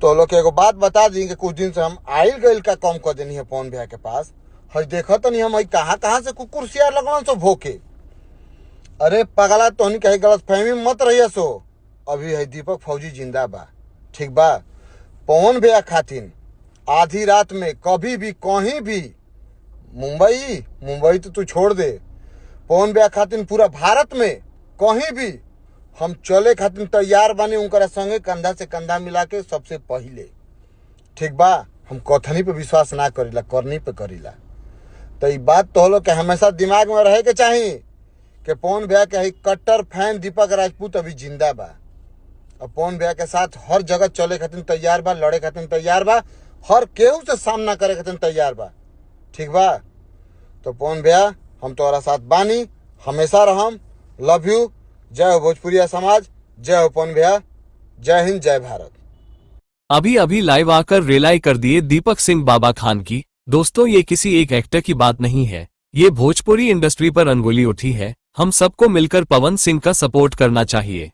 तो लोग के एगो बात बता दी कि कुछ दिन से हम आइल गइल का कम कर देनी है पवन भैया के पास। हई देखत तनी हम हई कहाँ कहाँ से कुकुर सियार लगलन सो भोके। अरे पगला, तोहनी कहीं गलत फहमी मत रहिए सो। अभी है दीपक फौजी जिंदा बा, ठीक बा। पवन भैया खातिन आधी रात में कभी भी कहीं भी, मुंबई मुंबई तो तू छोड़ दे, पवन भैया खातिन पूरा भारत में कहीं भी हम चले खातिन तैयार बानी, उनकरा संगे कंधा से कंधा मिला के सबसे पहिले, ठीक बा। हम कथनी पे विश्वास ना करीला, करनी पे करीला। तो ई बात तो होलो कि हमेशा दिमाग में रहे के चाही कि पवन भैया के कट्टर फैन दीपक राजपूत अभी जिंदा बा और पवन भैया के साथ हर जगह चले खातिर तैयार बा, लड़े खातिर तैयार बा, हर केहू से सामना करे खातिर तैयार बा, ठीक बा। तो पवन भैया हम तोहरा साथ बानी, हमेशा रहम। Love you. जय हो भोजपुरिया समाज, जय हो पवन भैया, जय हिंद, जय भारत। अभी अभी लाइव आकर रेलाई कर दिए दीपक सिंह बाबा खान की। दोस्तों, ये किसी एक एक्टर की बात नहीं है, ये भोजपुरी इंडस्ट्री पर अंगुली उठी है। हम सबको मिलकर पवन सिंह का सपोर्ट करना चाहिए।